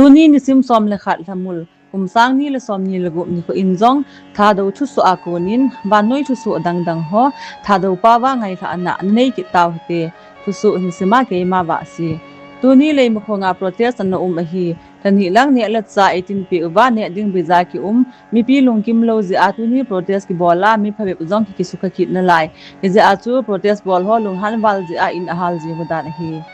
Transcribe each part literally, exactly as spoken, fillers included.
Tuni nisim som le khat Lhamul, kum sang ni le som ni le gup nikho in jong Thadou thusoh a konin vannoi thusoh dangdang ho Thadou paova ngailhahna nanei kit tau hite. Thusoh hin sima keima Vahsi. Tuni Leimakhonga protest ana um ahi. Lha ni lang neh le chah eighteen peh uva neh ding beija kium, mipi lungkim lou jeh a tuni protest kibol a mi phabep jong kikisukha kit nalai. Hijeh a chu protest bol ho lunghan val jeh a in ahal jing u dan ahi.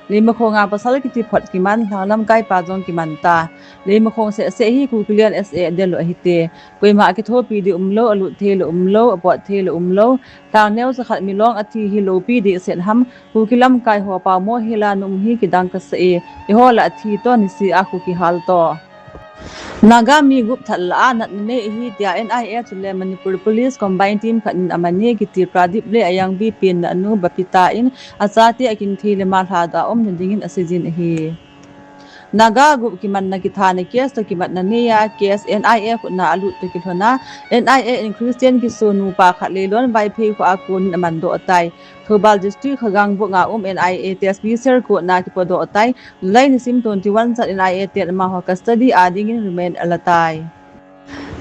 Leimakhonga pasal kiti phot kiman, lhang lamkai pa jong kiman ta. Leimakhong seh seh hi Kukiland S A adel u ahite. Koima akithopi ding umlou, alut thei lou umlou, apot thei lou umlou. Lhang neocha khat milong athi hi loupi ding set ham, Kuki lamkai ho paomo hel a na um hi kidang kasah e, eiho lah athi toh nisih a Kuki hal toh. Naga mi gup that lah a natna nei ahi tia N I A chule Manipur Police combined team khat in amani kiti Pradip le ayangbi penna anu Babita in achate akinthei le ma lhadoh a umna dingin aseijin ahi. Naga gup kimanna kithana case toh kimatna nei a case N I A khutna alut toh kilhon a, N I A in Christian kiso nupa khat Leilon Vaiphei kho a konin amandoh tai. Thoubal District Khagang Bung a um N I A te special court na kipodoh tai. July nisim twenty-one chan N I A ten amaho custody a dingin remand ala tai.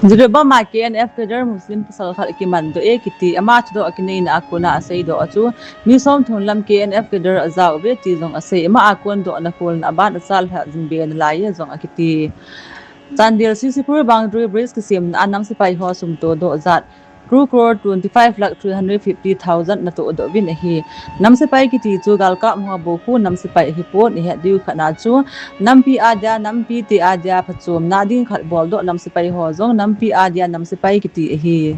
Jiribam a K N F cadre Muslim pasal khat kimandoh e kiti, ama thudoh akineina a kona aseidoh a chu mi somthum lam K N F cadre ajao uve ti jong asei, ama a kondohna kholna aban achalhah jing be nalai e jong akiti. Chandel C C Pur boundary bridge kisemna a nam sepai ho sum todoh jat two crore twenty-five lakh three hundred fifty thousand natohdoh uvin ahi. Nam sepai kiti chu galkap ho bou khu nam sepai ahipon, ihet diu khatna chu nampi a dia, nampi te a dia phachomna ding khat boldoh nam sepai ho jong nampi a dia nam sepai kiti ahi.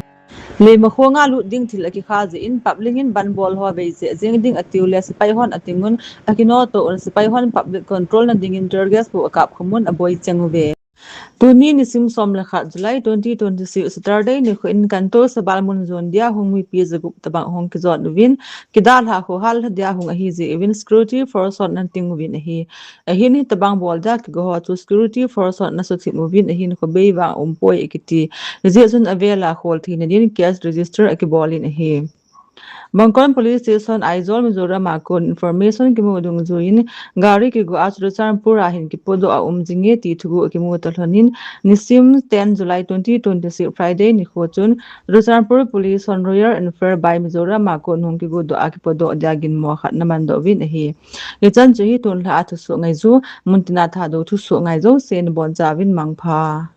Leimakhonga lut ding thil akikha jeh in public in ban bol ho vei jeh jeng ding atiu le sepai hon atingun akinoto un sepai hon public control na dingin tear gas bou akap khum un aboi cheng uve. Tuni nisim som le khat July twenty twenty-six Saturday nikho in Kanto Sabal mun jon dia hung mipi jagup tobang hung kijon uvin, kidalha khohal dia hung ahi jeh uvin security force hon ana ting uvin ahi. Ahin hitobang bol dia kigo ho chu security force hon ana suthip uvin ahin khobei vang umpoi akiti. Hijeh chun avel a kholtheina din case register akibol in ahi. Bangkon Police Station, Aizawl, Mizoram a kon information kimu dungjuiyin gari kigo a Churachandpur a hin kipodoh a um jinge ti thuguh kimu talhonin, nisim ten July twenty twenty-six Friday nikho chun Churachandpur Police hon Royal Enfield bike Mizoram a kon hung kigodoh a kipodoh dia ginmo khat ana mandoh uvin ahi. Hichan chu hi tunlhah a thusoh ngaiju, muntina Thadou thusoh ngai jouse nabonchauvin mangpha.